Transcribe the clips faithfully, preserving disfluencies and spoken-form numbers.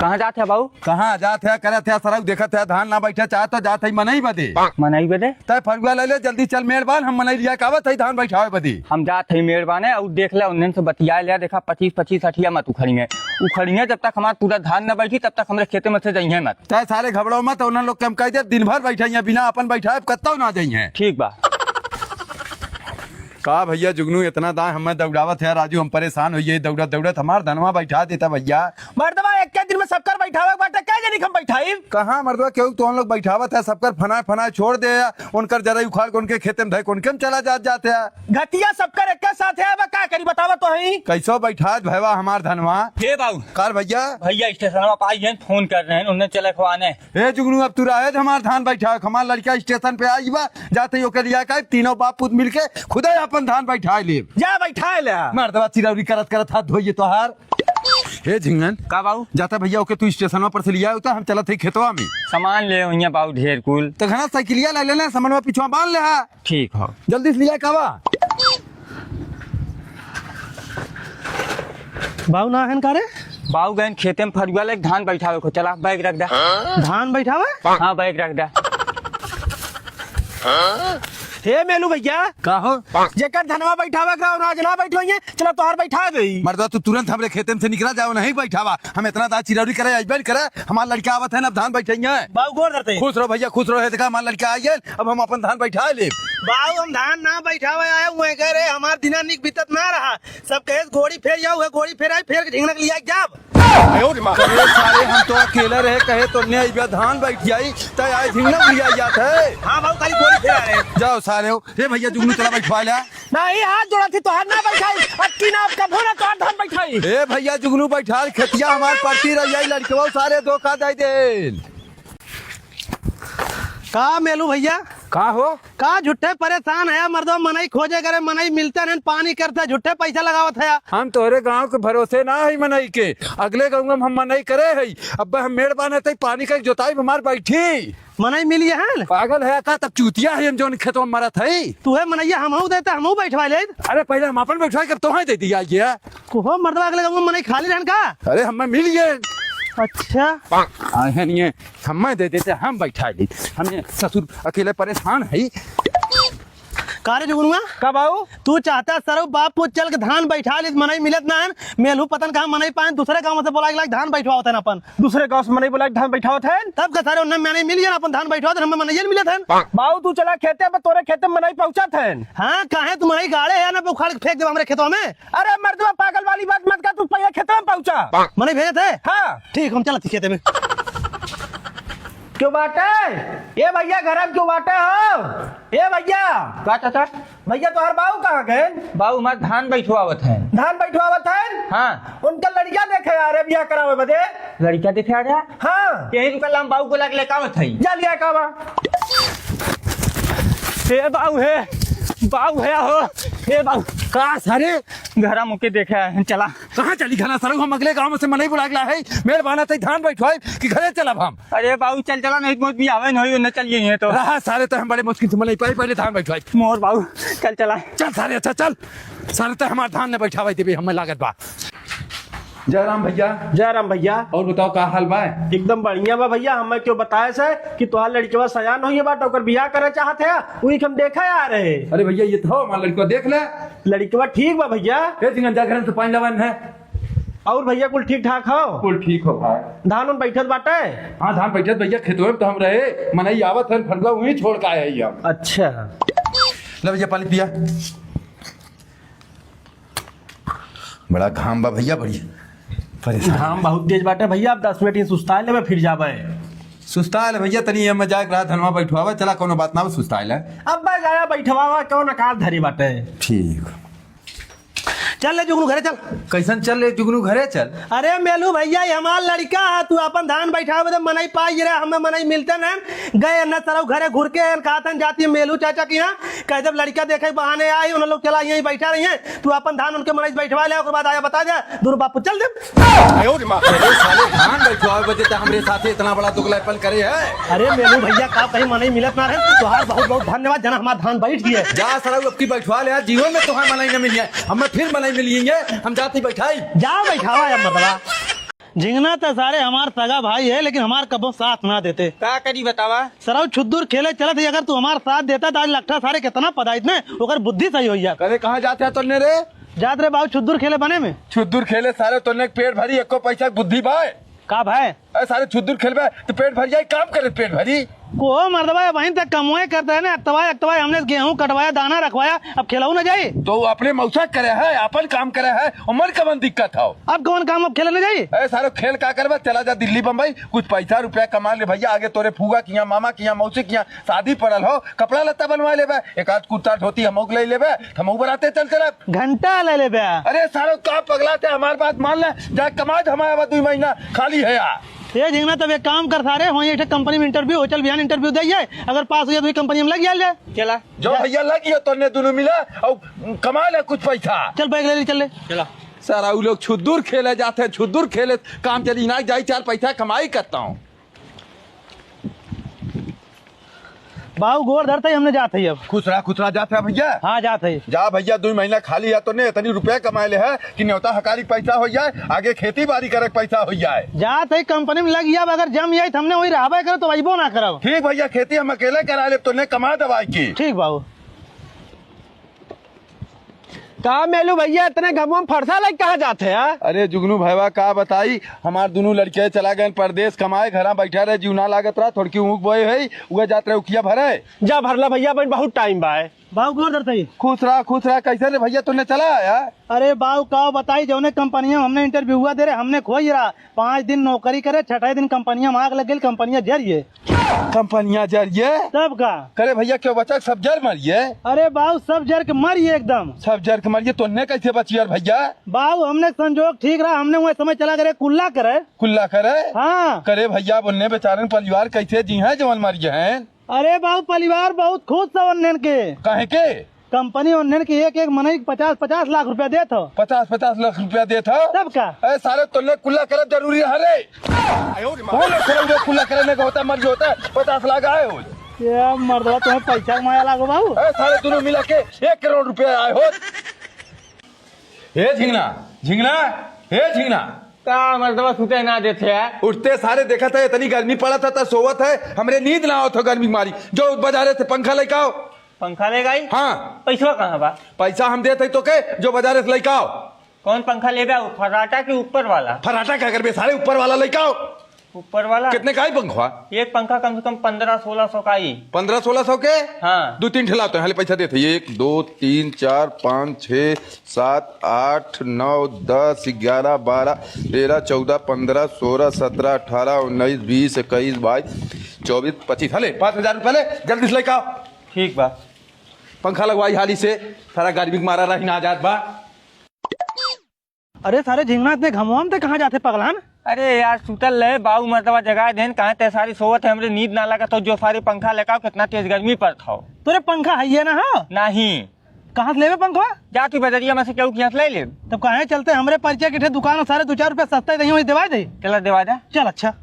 कहाँ जात है बाऊ? कहाँ जात है, करत है सरऊ, देखत है धान ना बैठे चाहत तो जात है मनई बदे। मनई बदे? तै फरुआ ले ले, जल्दी चल मेड़ बान, हम मनई लिया के आवत है धान बैठावे बदे। हम जात है मेड़ बाने, अउर देख ले उन्हन से बतिया ले, देखा पच्चीस पच्चीस अठिया मत उखड़िए, उखड़िए जब तक हमार पूरा धान न बैठी तब तक हमरे खेते में से जइहे मत। तै सारे घबराओ मत, उन्हन लोग के हम कह दे दिन भर बैठइहे, बिना अपन बैठाए कत्तौ ना जइहे। ठीक बा। का भइया जुगनू इतना दाएं हमें दौड़ावत है राजू, हम परेशान होइए दौड़त दौड़त हमार धनवा बैठा देता भइया। मर्दवा एक्के दिन में सबकर बैठावे के बाटे, कै जनी के हम बैठाइब? कहाँ मर्दवा केहू तो हम लोग बैठावत है, सबकर फनाए फनाए छोड़ दे, उनकर जरई उखाड़ के उनके खेते में धइ के उनके में चला जात जात है। घतिया सबकर एक्के साथ है, अब का करी बतावा तो ही। कैसो बैठात भैवा हमार धनवा। हे बाऊ। कार भइया। भइया स्टेशनवा पाई हैं, फोन कर रहे हैं, उन्हें चले खवाने। ए जुगनू, अब तू रहे दे हमार धान बैठावे, हमार लड़का स्टेशन पे आई बा, जाते ही ओके लिया के तीनों बाप पूत मिलके खुदे अपन धान बैठाए ले। जा बैठाए ले। मर्दवा चिरौरी करत करत हाथ धोइए तोहार। हे झिंगन। का बाऊ? जाता भइया ओके तू स्टेशनवा पर से लिया होता, हम चलत है खेतवा में। सामान ले होइया बाऊ ढेर कुल। तो घना साइकिलिया ले लेना, सामानवा पिछवा बांध ले हा। ठीक हो। जल्दी से लिया कावा। बाऊ ना हन का रे? बाऊ गयन खेते में फरुआ लेके धान बैठावे को, चला बैग रख दे। धान बैठावे? हाँ, बैग रख दे। हे मेलू भइया। का हो? जेकर धनवा बैठावे के रहो, आज ना बैठवाइए, चला तोहार बैठा देई। मर्दवा, तू तुरंत हमरे खेते में से निकला जाओ, नहीं बैठावा। हम इतना दा चिरौरी करे, अइबे न करे, हमार लड़का आवत है ना, अब धान बैठइहे। बाऊ गोर धरते। खुश रहो भइया, खुश रहो, हे देखा हमार लड़का आइए, अब हम अपन धान बैठा लेब। बाऊ हम धान ना बैठावे आए हुए, कह रहे हमार दिना निक बीतत ना रहा, सब कहे घोड़ी फेर जाओ, है घोड़ी फेर आई, फेर के झिंगनक लिया जाब। अरे सारे, हम तो अकेले रहे, कहे तो ने अइबे धान बैठ जाई, तै आए झिंगनक लिया जात है। हाँ बाऊ, खाली घोड़ी फेर आ रहे। जाओ सारे, हे भइया जुगनू चला बैठवा ले। नहीं, हाथ जोड़ा थी, तोहार ना बैठाई। अब की ना, अब कभो ना तोहार धान बैठाई। ए भइया जुगनू बैठाल, खेतिया हमार परती रह जाई, लड़कवा सारे धोखा दे दे। का मेलू भइया? का हो? का झूठे परेशान है मर्दवा, मनई खोजे करे, मनई मिलते नहीं, पानी करते, झूठे पैसा लगावत है। हम तोहरे गांव के भरोसे ना है मनई के, अगले गांव में हम मनई करे है, अब हम मेड़ बाने तई पानी का जोताई हमार बैठी। मनई मिली है? पागल है का? तब चूतिया है हम जौन खेतवा में मरत है। तू है मनैया, हमहू देते, हमहू बैठवा ले। अरे पहले हम अपन बैठवा के तोहे दे दिया ये। कोहो मर्दवा अगले गाँव में मनई खाली रहन का? अरे हमें मिल गए। अच्छा। आए हैं नहीं, हमें दे देते, हम बैठा ले। हमें ससुर अकेले परेशान है। का रे जुगनुआ? का बाऊ? तू चाहता सरऊ बाप पूत चल के धान बैठा ली, मनई मिलत ना है। मेलहू पतन कहाँ मनई पाए, दूसरे गाँव से बोला के लाके धान बैठवावत है अपन। दूसरे गाँव से मनई बोला के धान बैठावत है? तब का सारे उन्हें मनई मिल गया, अपन धान बैठवावत है, हमें मनई मिलत है। बाऊ तू चला खेते में, तोरे खेते में मनई पहुँचत है। हाँ, काहे तू मनई गाड़े है ना, उखाड़ के फेंक देबा हमरे खेतवा में। अरे मर्दवा पागल वाली बात मत कर, तू पहले खेतवा में पहुँचा। मनई भेजत है? हाँ। ठीक, हम चलत ही खेते में। क्यों बाटे? ए भइया, घर में क्यों बाटे हो? ए भइया। का चाचा? भइया, तोहर बाऊ कहाँ गए? बाऊ हमार धान बैठवावत हैं। धान बैठवावत हैं? हाँ। उनका लड़िका देखे आ रहे, बियाह करावे बदे। लड़िका देखे आ रहा? हाँ। यही रुका, हम बाऊ को लाके लेके आवत हई। जा लिया कावा। हे बाऊ हे, बाऊ हे हो, हे बाऊ। का सारे? घरा मुके देखे आए हैं, चला। कहाँ चली घना सरऊ? हम अगले गाँव से मनई बुला के ला है, मेड़ बाना तई धान बैठवाई कि घरे चलब हम? अरे बाऊ चल चला, नहीं तो मौत भी आवे नहीं, न चलिए ये तो। रहा सारे, तो हम बड़े मुश्किल से मनई पाई, पहले धान बैठवाई। मोर बाऊ, चल चला। चल सारे, अच्छा चल। सारे तो हमार धान न बैठावे देबे, हमें लागत बा। जय राम भइया। जय राम भइया। और बताओ का हाल बा? एकदम बढ़िया बा भइया। हमें क्यों बताए से कि तोहार लड़कवा सयान होइए बाटे, ओकर बियाह करे चाहत है, वही के हम देखे आ रहे। अरे भइया, ये तो हमार लड़कवा, देख ले। लड़कवा ठीक बा भइया। ए झिंगन, जा घर से पानी लावन है। और भइया कुल ठीक ठाक हो? कुल ठीक हो भाई। धान उन बैठत बाटे? हाँ, धान बैठत भइया, खेतवे में तो हम रहे, मनई आवत है, फरुआ वहीं छोड़ के आए हैं हम। अच्छा। ले भइया पानी पिया। बड़ा घाम बा भइया, बड़ी परेशान। घाम बहुत तेज बाटे भइया, अब दस मिनट ही सुस्ता लेबे, फिर जाबे। सुस्ता ले भइया, तनी ये में जाके रहा, धनवा बैठवावे, चला, कोनो बात ना हो, सुस्ता ले। अब बस आया बैठवावा, कौन अकाल धरी बाटे। ठीक। चल ले जुगनू घरे चल। कैसन चल ले जुगनू घरे चल? अरे मेलू भइया, ये हमार लड़िका है, तू अपन धान बैठावे दे, मनई पाई रे, हमें मनई मिलते न, गए न सरऊ घरे घुर के, कहतन जाती मेलू चाचा की यहाँ, कह जब लड़िका देखे के बहाने आई, उन लोग चला यहीं बैठा रही हैं, तू अपन धान उनके मनई बैठवा ले, ओकर बाद आया बता दे, दूर बापू चल दे। अरे साले, धान बैठवावे बदे त हमरे साथे इतना बड़ा दुगलापन करे है। अरे मेलू भइया, का कहीं मनई मिलत ना रहे, तोहार बहुत बहुत धन्यवाद, जना हमार धान बैठ गए। जा सरऊ, अब की बैठवा ले, जीवन में तोहार मनई न मिली है, हमें फिर मनई मिली है, हम जाती बैठाई। जा बैठावा यार मर्दवा। झिंगना त सारे हमार सगा भाई है, लेकिन हमार कबो साथ ना देते। का करी बतावा? सरऊ छुद्दुर खेले चलत ही, अगर तू हमार साथ देता त आज लट्ठा सारे कितना पदाइत ने, ओकर बुद्धि सही होई जात। अरे कहाँ जात है तोन्ने रे? जात रे बाबू छुद्दुर खेले बने में। छुद्दुर खेले सारे तोन्ने के पेट भरी, एको पैसा के बुद्धि बाय? का भाई? अरे सारे छुद्दुर खेलबे तो पेट भर जाई, काम करे पेट भरी। को मर्दवा, वहीं तक कमवाए करता है ना, अक्तवाए अक्तवाए हमने गेहूं कटवाया, दाना रखवाया, अब खेलऊ ना जाई। तो वो अपने मौसा करे है, अपन काम करे है, उमर कवन दिक्कत हो? अब कौन काम, अब खेले ना जाई? अरे सारे खेल का करबे, चला जा दिल्ली बम्बई, कुछ पैसा रुपया कमा ले भैया, आगे तोरे फूआ किया, मामा किया, मौसी किया शादी पड़ल हो, कपड़ा लत्ता बनवा लेबे, एक आध कुर्ता धोती हमहू के ले लेबे, हमहू बराते चल चलब। घंटा ले लेबे। अरे सारे का पगला थे, हमार बात मान ले, जा कमा दे, हमारा बा दुई महीना खाली है यार। ए झिंगना, तब एक काम कर सारे, वहीं एक ठे कंपनी में इंटरव्यू हो, चल बिहान इंटरव्यू दे आए, अगर पास हो जाए तो वही कंपनी में लग जाए। चला। जो भैया लग गया तोन्ने दोनों मिला और कमा ले कुछ पैसा। चल बैग ले ले, चल ले। चला। सारा उ लोग छुद्दुर खेले जाते, छुद्दुर खेले काम चली ना जाई, चार पैसा कमाई करता हूँ। बाऊ गोर धरते ही हमने जात है अब। खुश रहा, खुश रहा, जात है भैया। हाँ, जात है। जा भैया, दुई महीना खाली है तोन्ने इतनी रुपया कमाए ले है कि न्योता हकारी के पैसा हो जाए, आगे खेती बाड़ी करे के पैसा हो जाए। जात है कंपनी में लग जाब, अगर जम जाए तो हमने वही रहबे करे तो अइबो ना करब। ठीक भैया, खेती हम अकेले करा ले, तोन्ने कमा दवाई की। ठीक बाऊ। का मेलू भैया, इतने घमवा में फरसा लग कहाँ जात है यार? अरे जुगनू भैया, का बताई, हमार दुनू लड़के चला गए परदेश कमाए, घरा बैठा रहे, जीव ना लागत रहा, थोड़की ऊख बोए है, उहे जात रहे उखिया भरे। जा भरला भैया, बन बहुत टाइम बा है। बाऊ गोर धरते ही। खुश रहा, खुश रहा। कैसे रे भैया, तूने चला आया? अरे बाऊ, का बताई, जौने कंपनिया में हमने इंटरव्यू हुआ दे रहे, हमने खोई रहा, पाँच दिन नौकरी करे, छठे दिन कंपनिया में आग लग गई, कंपनिया जरिए। कंपनिया जरिए? तब का? करे भैया, क्यों बचा, सब जर मरिए? अरे बाऊ, सब जर के मरिए एकदम। सब जर के मरिए, तोन्ने कैसे बचिए यार भैया? बाऊ, हमने संजोग ठीक रहा, हमने वह समय चला करे कुल्ला करे। कुल्ला करे? हाँ। करे भैया, बोलने बेचारन परिवार कैसे जी हैं जवन मरिए हैं? अरे बाऊ, परिवार बहुत खुश था उन्हन के। काहे के? कंपनी उन्हन के एक एक मनई के पचास पचास लाख रुपया देत हो। पचास पचास लाख रुपया देत हो? तब का? अरे सारे तोन्ने कुल्ला करब जरूरी है रे। कौन लोग करे हुए कुल्ला करे में होता, मर गया होता, पचास लाख आए हो। ये मर्दवा, तुम्हें पैसा के माया लागो बाबू। अरे सारे दोनों मिला के एक करोड़ रुपया आए हो। हे झिंगना, झिंगना, हे झिंगना। का मर्दवा सुते ना देते यार? उठते सारे देखत है, इतनी गर्मी पड़त है, त सोवत है, हमरे नींद ना आवत हो गर्मी मारी। जो बाजारे से पंखा लेके आओ। पंखा लेके आई? हाँ। पैसवा कहाँ बा? पैसा हम देत है तो के, जो बाजारे से लेके आओ। कौन पंखा लेबे? वो फर्राटा के ऊपर वाला? फर्राटा का करबे सारे, ऊपर वाला लेके आओ। ऊपर वाला? कितने का आई पंखवा? एक पंखा कम से कम पन्द्रह सोलह सौ का आई। पन्द्रह सोलह सौ के? हाँ। दो तीन ठेला तो है, ले पैसा देते। एक, दो, तीन, चार, पाँच, छः, सात, आठ, नौ, दस, ग्यारह, बारह, तेरह, चौदह, पन्द्रह, सोलह, सत्रह, अठारह, उन्नीस, बीस, इक्कीस, बाईस, चौबीस, पच्चीस। हले, पाँच हजार रुपया ले, जल्दी से लेके आओ। ठीक बा। पंखा लगवाई हाली से, सारा गर्मी के मारा रही ना जात बा। अरे सारे झिंगना, इतने घमवा में ते कहाँ जाते पगलान? अरे यार, सुतल रहे, बाऊ मर्दवा जगाए देन, कहाँ ते सारी सोवत है, हमरे नींद ना लागत हो, जो सारी पंखा लेके आओ, कितना तेज गर्मी पड़त हो। तोरे पंखा है ये ना हो? नहीं। कहाँ से लेबे पंखवा? जा तू बजरिया में से केहू के यहाँ से ले ले। तब काहे चलते हमरे परिचय के ठे दुकान है, सारे दो चार रुपया सस्ता ही दही, वही देवाए दे। चला देवा जा। चल अच्छा।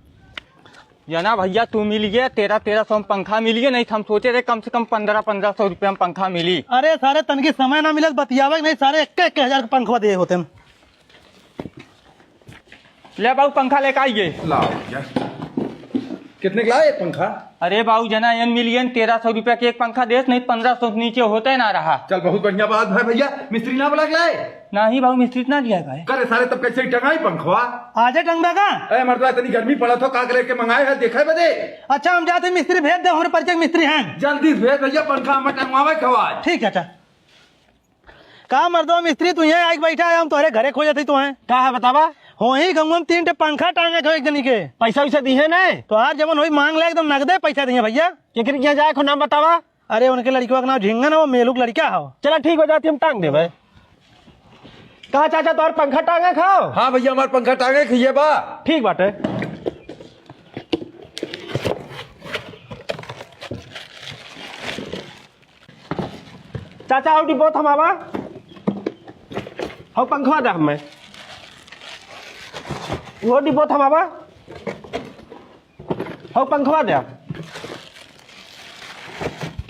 या ना भैया, तू मिल गया, तेरह तेरह सौ में पंखा मिल गया, नहीं तो हम सोचे रहे कम से कम पन्द्रह पन्द्रह सौ रुपया में पंखा मिली। अरे सारे तनकी समय ना मिलत बतियावे के, नहीं सारे एक एक हजार के पंखवा दे होते हम। ले बाबू, पंखा लेके आइए। लाओ भैया। कितने का लाए एक पंखा? अरे बाबू, जना एन मिल गए, तेरह सौ रुपया के एक पंखा देस, नहीं पन्द्रह सौ से नीचे होते ना रहा। चल, बहुत बढ़िया बात है भैया। मिस्त्री ना बुला के लाए? नहीं बाबू, मिस्त्री ना लिया है भाई। करे सारे, तब कैसे टंगाई पंखवा? आजे टंगबा का? अरे मर्दवा, इतनी गर्मी पड़त हो, का करे के मंगाए है, देखे बदे। अच्छा, हम जाते मिस्त्री भेज दे, हमरे परिचय के मिस्त्री हैं। जल्दी से भेज भैया, पंखा हमें टंगवावे के हवा। ठीक है, अच्छा। का मर्दवा मिस्त्री, तू यहाँ आके बैठा है, हम तोहरे घरे खोजत ही तो हैं। का है बतावा? हो ही गंगवा में तीन ठे पंखा टांगे के एक जनी के। पैसा वैसा दिहे ना? तोहार जवन होई मांग ले, एकदम नगदे पैसा दिहे भैया। केकरे के यहाँ जाए को नाम बतावा? अरे उनके लड़कवा के नाम झिंगन है, वो मेलू के लड़का हो। चला ठीक हो जाती, हम टांग देबे। कहा चाचा तोहर पंखा टांगे खाओ? हाँ भैया, हमार पंखा टांगे खइए बा। ठीक बाटे। चाचा, हौ डिब्बो थमावा। हौ पंखवा दे हमें। वो डिब्बो थमावा। हौ पंखवा दे।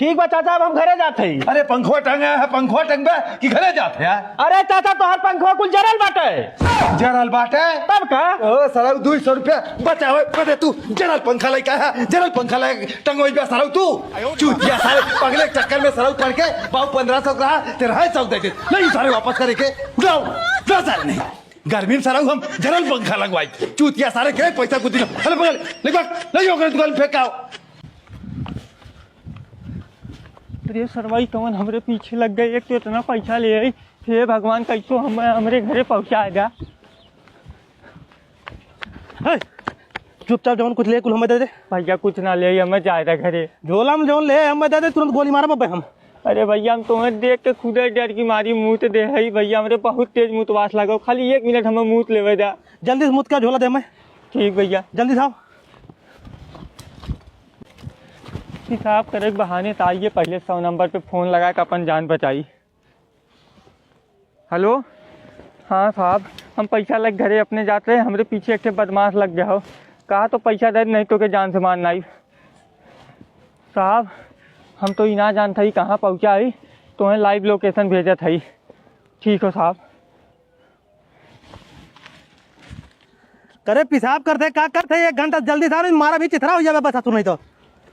ठीक बा चाचा, अब हम घरे जात हई। अरे पंखवा टंगा है, पंखवा टंगबे कि घरे जात है? अरे चाचा, तोहर पंखवा कुल जरल बाटे। जरल बाटे? तब का? ओ सरऊ, दुई सौ रुपया बचावे बदे तू जरल पंखा लइका है, जरल पंखा लइका टंगोई बे सरऊ तू। चूतिया सारे, पगले के चक्कर में सरऊ पड़ के बाऊ पन्द्रह सौ का तेरह सौ दे दे। नहीं सारे, वापस करे के। लाओ, ला सारे नहीं। गर्मी में सरऊ हम जरल पंखा लगवाई। चूतिया सारे के पैसा कुछ दिलो। अरे पकड़, ले जा, ले जा ओकरे दुकान फेंक आओ। अरे सरवाई कवन हमरे पीछे लग गए, एक तो इतना पैसा ले आई, हे भगवान कैसो हम हमरे घरे पहुँचा जा। हे, चुपचाप जवन कुछ ले कुल हमें दे दे। भैया कुछ ना ले, हमें जाए दे घरे। झोला में जवन ले हमें दे दे, तुरंत गोली मारब अबे हम। अरे भैया हम तुम्हें देख के खुदे डर की मारी मुँह दे है भैया, हमरे बहुत तेज मुतवास लगो, खाली एक मिनट हमें मुँह लेवे दे। जल्दी से मुँह का झोला दे हमें। ठीक भैया। जल्दी से आओ। हिसाब करे के बहाने त आइए, पहले सौ नंबर पे फोन लगा के अपन जान बचाई। हेलो, हाँ साहब, हम पैसा लग घरे अपने जात रहे, हमरे पीछे एक ठे बदमाश लग गया हो। कहा तो पैसा दे, नहीं तो के जान से मार नाई। साहब, हम तो ई ना जानत हई कहाँ पहुँचा हई, तोहें लाइव लोकेशन भेजत हई। ठीक हो साहब। करे पेशाब करते, का करते? एक घंटा जल्दी से आ, नहीं मारा भी चिथरा हो जावे बस, सुनाई तो।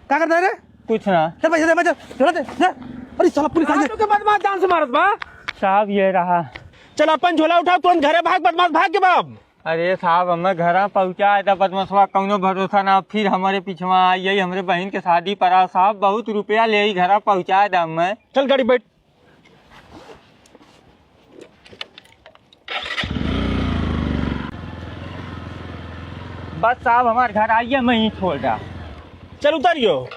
का करते रे? कुछ ना। चल पैसे दे, मैं चल, चल दे, दे। अरे साला पुलिस आ गई। तू के बदमाश जान से मारत बा? साहब ये रहा। चल अपन झोला उठा, तुरंत घरे भाग, बदमाश भाग के बाप। अरे साहब, हमें घरा पहुँचा है, तो बदमाशवा कौनो भरोसा ना, फिर हमारे पिछवा आई, यही हमरे बहन के शादी पड़ा। साहब, बहुत रुपया ले आई, घरा पहुँचा है हमें। चल गाड़ी बैठ। बस साहब, हमार घर आइए, मैं ही छोड़ रहा। चल उतरियो।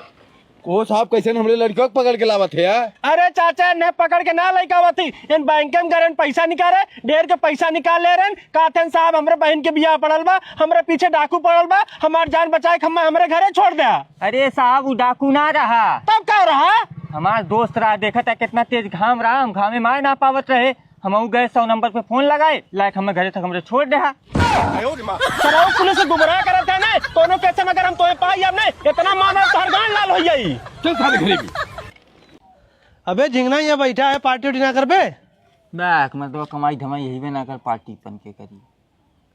ओ साहब, कैसे हमरे लड़कियों को पकड़ के लावत है यार? अरे चाचा, ने पकड़ के ना लइका आवत ही, इन बैंक में गरन पैसा निकाले, ढेर के पैसा निकाल ले रहन, कहते हैं साहब हमरे बहन के बियाह पड़ल बा, हमरे पीछे डाकू पड़ल बा, हमार जान बचाए के हमें हमरे घरे छोड़ दे। अरे साहब, वो डाकू ना रहा। तब का रहा? हमार दोस्त रहा, देखा था कितना तेज घाम रहा, हम घामे मार ना पावत रहे, हम गए सौ नंबर पे फोन लगाए, लायक हमें घरे तक हमरे छोड़ दे हा। सरऊ पुलिस से गुमराह करत है ना, कोनो कैसे मगर हम तोहे पाई अब नहीं, इतना मानो तोहर गांड लाल हो जाई। चल सारे घरे भी। अबे झिंगना, ये बैठा है, पार्टी उटी ना करबे? बैक, मतलब कमाई धमाई यही बे ना कर, पार्टी पन के करी।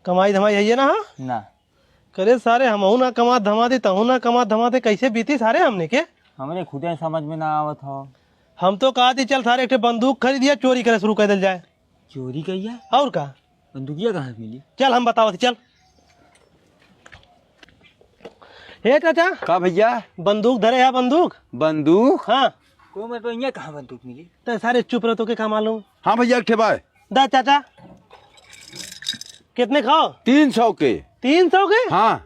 कमाई धमाई है ये ना, हाँ? ना। करे सारे, हमहू ना कमात धमात ही, तहू ना कमात धमात ही, कैसे बीती सारे हमने के? हमरे खुदे समझ में ना आवत हो। हम तो कहत ही चल सारे एक ठे बंदूक खरीदिया, चोरी करे शुरू कर देल जाए। चोरी कहिया? और का? बंदूकिया कहाँ से मिली? चल हम बतावत ही, चल। हे चाचा। का भैया? बंदूक धरे है, बंदूक। बंदूक? हाँ। को मैं तो इहाँ कहाँ बंदूक मिली? तो सारे चुप रह, तो के का मालूम? हाँ भैया, एक ठे बा। दा चाचा, कितने खाओ? तीन सौ के। तीन सौ के? हाँ।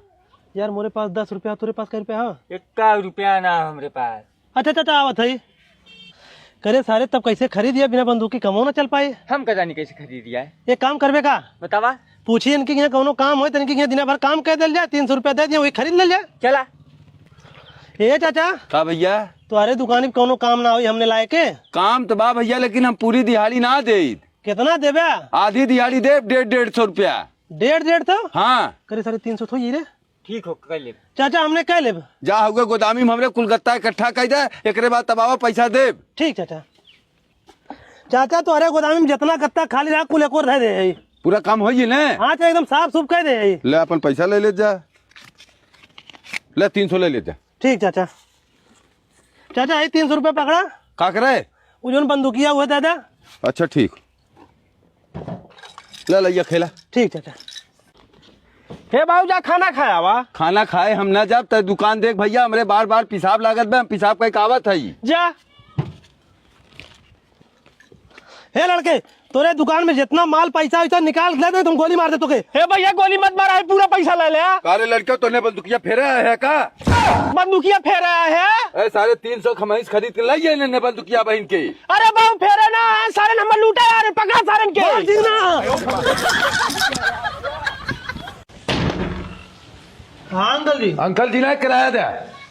यार, मोरे पास दस रुपया, तोरे पास कै रुपया है? एक्का रुपया ना हमरे पास। अच्छा चाचा, आवत है। करे सारे, तब कैसे खरीदिया? बिना बंदूकी कमो ना चल पाए। हम का जानी कैसे खरीदिया है। एक काम करबे का? बतावा। पूछी इनके यहाँ कौनो काम होय, तो इनके यहाँ दिना भर काम कर देल जाए, तीन सौ रुपया दे दिया, वही खरीद लेल जाए। चला। ए चाचा। का भैया? तुम्हारे दुकान पे कौनो काम ना होई हमने लाए के? काम तो बा भैया, लेकिन हम पूरी दिहाड़ी ना देब। कितना देबे? आधी दिहाड़ी देब, डेढ़, डेढ़ सौ रुपया। डेढ़, डेढ़ सौ? हाँ। करे सारे तीन सौ थोड़ी रे। ठीक हो, कह लेब। चाचा, हमने कह लेब। जा होगे गोदामी में हमरे कुल गत्ता इकट्ठा कर दे, एकरे बाद तब आवा पैसा देब। ठीक चाचा। चाचा, तोहरे गोदामी में जितना गत्ता खाली रहा, कुल एक और धर दे है। पूरा काम होई ने? हाँ चाचा, एकदम साफ सूफ कर दे है। ले अपन पैसा ले ले जा। ले तीन सौ ले ले जा। ठीक चाचा। चाचा, ये तीन सौ रुपया पकड़ा। का करे? वो जोन बंदूकिया हुआ दादा। अच्छा ठीक। ले लइया खेला। ठीक चाचा। हे बाबू, जा खाना खाया वा। खाना खाए हम ना जाब, तै दुकान देख भैया, हमरे बार बार पेशाब लागत बा, हम पेशाब कइके आवत हई। जा। हे लड़के, तोरे दुकान में जितना माल पैसा वैसा निकाल दे दे, तुम गोली मार दे तोके। हे भैया, गोली मत मारा, है पूरा पैसा ले ले। अरे लड़के, तूने बंदूकिया फेरा है का? बंदूकिया फेरा है? ए, सारे तीन सौ खमैस खरीद के लाइए ने, ने बंदूकिया बहिन के। अरे बाबू, फेरे ना है, सारे नंबर लूटा यार, पकड़ा सारन के। मार दी ना। हाँ अंकल जी। अंकल जी ना किराया दे।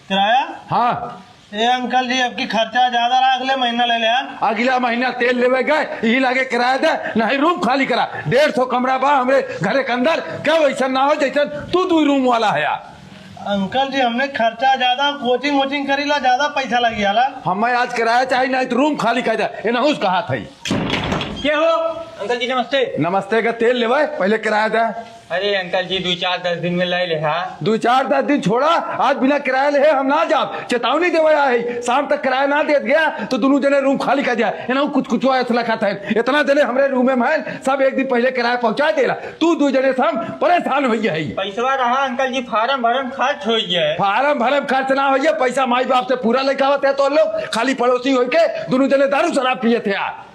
किराया? हाँ। ए अंकल जी, अब की खर्चा ज्यादा रहा, अगले महीना ले ले यार। अगला महीना तेल लेवे गए, यही लागे किराया दे, नहीं रूम खाली करा। डेढ़ सौ कमरा बा हमरे घरे के अंदर, क्या वैसा ना हो जैसन तू दू रूम वाला है यार। अंकल जी, हमने खर्चा ज्यादा, कोचिंग वोचिंग करीला, ज्यादा पैसा लग जाला। हमें आज किराया चाही, नहीं तो रूम खाली कर दे। एनहूस कहा थई। के हो? अंकल जी, नमस्ते। नमस्ते का तेल लेवे, पहले किराया दे। अरे अंकल जी, दुई चार दस दिन में ले ले, हाँ। दुई चार दस दिन छोड़ा, आज बिना किराया लेहे हम ना जाब। चेतावनी देवे आए हई, शाम तक किराया ना देत गया तो दुनू जने रूम खाली कर दिया। एनहू कुछ कुछ ऐसा लखत है, इतना जने हमरे रूम में हैं, सब एक दिन पहले किराया पहुंचा देला। तू दुई जने से हम परेशान होइ गए हई। पैसवा रहा अंकल जी, फार्म भरम खर्च होइ गया है। फार्म भरम खर्च ना होइ गया, पैसा माई बाप से पूरा लेके आवत है तो लोग खाली पड़ोसी होइके दुनू जने दारू शराब पिए थे यार।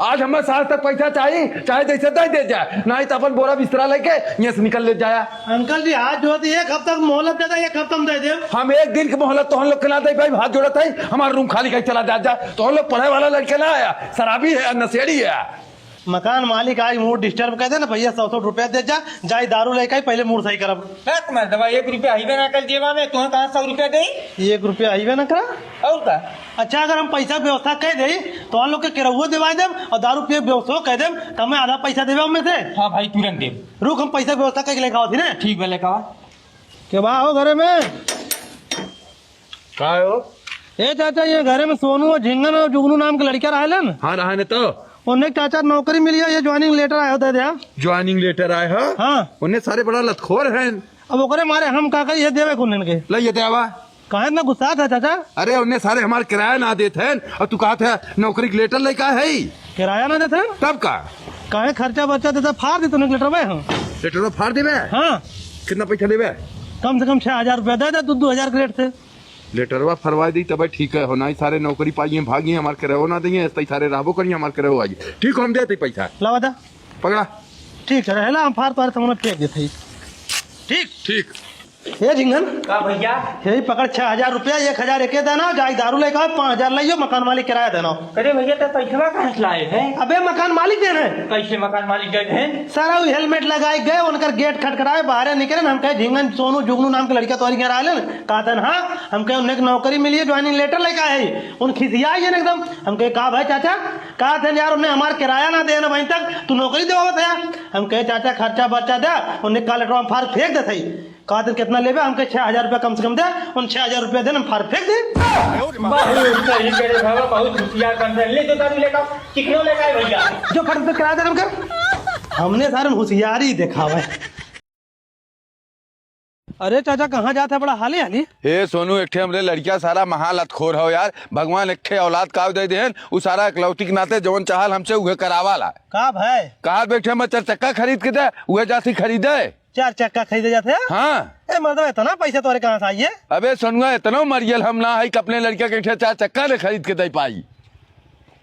आज हमें साँझ तक पैसा चाही, चाहे जैसे दे दे जाए, नहीं तो अपन बोरा बिस्तरा लेके यहाँ से निकल ले जाया। अंकल जी, हाथ जोड़ दी, एक हफ्ता की मोहलत दे दे, एक हफ्ता में दे दे। हम एक दिन की मोहलत तो हम लोग के ना दे भाई, हाथ जोड़त है, हमारा रूम खाली करके चला जा, जा। तो हम लोग पढ़े वाला लड़के ना आया, शराबी है, नशेड़ी है। मकान मालिक आज मूड डिस्टर्ब कर दे ना भैया, सौ सौ रुपया दे जा, जाई दारू लेके आई, पहले मूड सही करब। बस मर्दवा, एक रुपया हईबे ना कर जेबा में, तुम्हें कहाँ सौ रुपया दे? एक रुपया हईबे ना करा। और का? अच्छा, अगर हम पैसा के व्यवस्था कह दे तो हम लोग के केरहुओ देवाई देब और दारू पिए के व्यवस्था कह देब, तो हमें आधा पैसा देबे हमें से। हाँ भाई, तुरंत देब। रुक, हम पैसा के व्यवस्था करके लेके आवत ही ना। ठीक बा, लेके आवा। के बा हो घरे में? का हो? ए चाचा, ये घरे में सोनू और झिंगन और जुगनू नाम के लड़का रहे न? हाँ, रहे न तो। उन्हें चाचा नौकरी मिली है, ये ज्वाइनिंग लेटर आया होता है क्या? ज्वाइनिंग लेटर आया है? हाँ। उन्हें सारे बड़ा लतखोर हैं। अब ओकरे मारे हम का करी, ये देवे कौन इनके? ले ये देवा। काहे इतना गुस्सा था चाचा? अरे उन्हें सारे हमार किराया ना देत हैं और तू कहत है नौकरी के लेटर लेके आए है? किराया ना देत हैं? तब का? काहे खर्चा बर्चा देता, फाड़ देते उन्हें लेटर में हम। लेटर में फाड़ देबे? हाँ। कितना पैसा लेबे? कम से कम छह हजार रुपया दे दे, दो दो हजार के रेट से। लेटरवा फरवा दी तब ठीक है, हो नहीं सारे नौकरी पाइए भागिए, हमार किराया ना दिए, ऐसे ही सारे रहबो करिए, हमार किराया आई। ठीक हो, हम देते पैसा। लावा दा। पकड़ा। ठीक है, रहला हम फार तोरे सामने फेंक देते ही। ठीक। ठीक। हे झिंगन। का भैया? यही पकड़ छह हजार रुपया, एक हजार एके देना, जाई दारू लेके आओ, पाँच हजार लाइयो, मकान मालिक किराया देना। अरे भैया, तो पैसवा कहाँ से लाए हैं? अबे मकान मालिक देना है। कैसे मकान मालिक दे हैं? सारा वो हेलमेट लगाए गए, उनकर गेट खटखटाए, बाहरे निकले, हम कहे झिंगन सोनू जुगनू नाम के लड़का तोहरी घर आए ना, कहते हैं हाँ, हम कहे उन्हें एक नौकरी मिली है, ज्वाइनिंग लेटर लेके आए हैं, उन खिसिया ही एकदम। हम कहे का भाई चाचा, कहते हैं यार उन्हें हमार किराया ना देना वहीं तक, तू नौकरी देवावत है? हम कहे चाचा खर्चा बर्चा दे, उन्हें का लेटर हम फार फेंक देते ही। कहत हैं, "कितना लेबे?" हमके, "छह हजार रुपया कम से कम दे।" उन छह हजार रुपया देन, हम फार फेंक दे। बहुत सही करे बाबा, बहुत होशियार बन रहे। ले दो दारू लेकर, कितनों लेकर आए भैया? जो फट से किराया दे हमके। हमने सारे होशियारी दिखावे। अरे चाचा, कहाँ जात है बड़ा हाली हाली? ए सोनू, एक ठे हमरे लड़किया सारा महालतखोर हो यार। भगवान एक ठे औलाद काव दे देहन, उ सारा इकलौती के नाते जवन चाहल हमसे उहे करावाला। का भाई? कहा बैठे मैं चार चक्का खरीद के दे, उहे जाती खरीदे। चार चक्का खरीदे जात है? हाँ। ए मर्दवा, इतना पैसा तोरे कहाँ से आई है? अबे सोनुआ, इतना मरियल हम ना है कि अपने लड़का के एक ठे चार चक्का ने खरीद के दे पाई।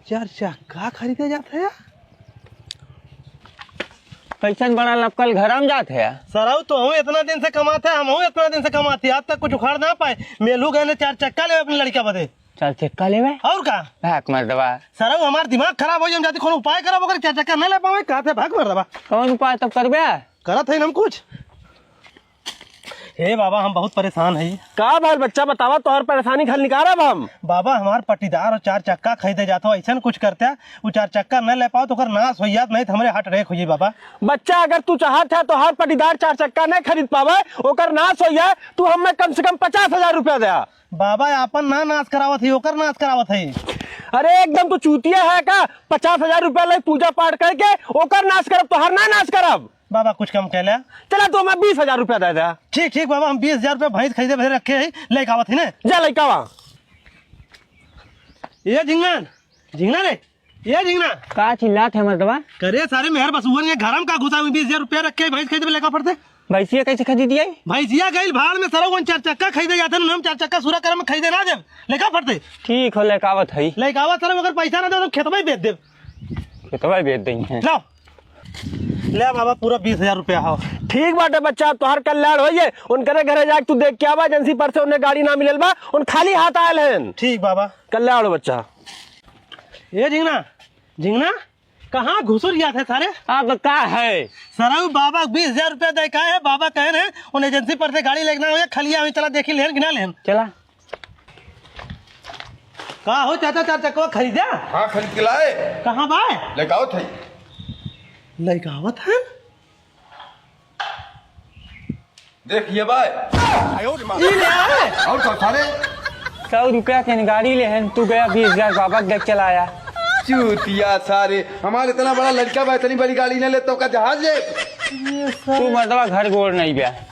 चार चक्का खरीदे जात है? कैसन बड़ा लपकल घर में जात है? सरऊ, तोहू इतना दिन से कमात है, हमहू इतना दिन से कमात है, आज तक कुछ उखाड़ ना पाए। मेलू गए ने चार चक्का लेवे अपने लड़का बदे। चार चक्का लेवे? और का? भाग मर्दवा। सरऊ, हमार दिमाग खराब हो जाए, हम जाती कोनो उपाय करब, ओकर चार चक्का न ले पावे, कहते भाग मर्दवा। कौन उपाय तब करबे? करत है हम कुछ। हे बाबा, हम बहुत परेशान हई। का भल बच्चा, बतावा, तोहर परेशानी के हल निकारब हम। बाबा, हमार पट्टीदार और चार चक्का खरीदे जात हो, ऐसन कुछ करते, वो चार चक्का न ले पाओ तो ओकर नाश हो जात, नहीं तो हमरे हार्ट अटैक हो जाई बाबा। बच्चा, अगर तू चाहत है तोहर पट्टीदार चार चक्का नहीं खरीद पावे, ओकर नाश हो जाए, तू हमें कम से कम पचास हजार रुपया दे। बाबा, आपन ना नाश करावत है, ओकर नाश करावत है। अरे एकदम तू चूतिया है का? पचास हजार रुपया ले पूजा पाठ करके ओकर नाश करब, तोहर ना नाश करब। बाबा, कुछ कम कह ले। चला, तू हमें बीस हजार रुपया दे दे। ठीक, ठीक बाबा, हम बीस हजार रुपया भैंस खरीदे बदे रखे हैं, लेके आवत ही ने। जा, लेके आवा। ये झिंगन, झिंगना रे, ये झिंगना। का चिल्लात है मर्दवा? करे सारे मेहर बसुअन के घर में का घुसा हुई, बीस हजार रुपया रखे हैं, भैंस खरीदे में लेका पड़ते। भैंसिया कैसे खरीदी है? भैंसिया गइल भाड़ में, सरऊ उन चार चक्का खरीदे जाते हैं, हम चार चक्का सूरा करे में खरीदे ना देब, लेका पड़ते। ठीक हो, लेके आवत है। लेके आवत सरऊ, अगर पैसा ना दे तो खेतवा ही बेच देब। खेतवा ही बेच देंगे। लाओ। ले बाबा, पूरा बीस हजार रुपया हो। ठीक बाटे बच्चा, तोहर कल्याण होइए। उनकरे घरे जाके तू देख के आवा, एजेंसी पर से उन्हें गाड़ी ना मिलल बा, उन खाली हाथ आयल हैं। ठीक बाबा। कल्याण हो बच्चा। ए झिंगना, झिंगना, कहाँ घुसुर गया था सारे? अब का है? सरऊ, बाबा बीस हजार रुपया दे का है, बाबा कहे रहे उन एजेंसी पर से गाड़ी लेके ना हो, खलिया हुई, चला देखी लेन कि ना लेन। चला। का हो चाचा, चार चक्का खरीदा? हाँ, खरीद के लाए। कहाँ बा? लेके आवत है। लेके आवत है? देख ये भाई। ई ले आए। और का सारे? सौ रुपया के गाड़ी ले हैं, तू गया बीस हजार बाबा के देख चलाया। चूतिया सारे, हमारे इतना बड़ा लड़का बा, इतनी बड़ी गाड़ी ना ले तो का जहाज ले? तू मतलब घर गोड़ नहीं बे।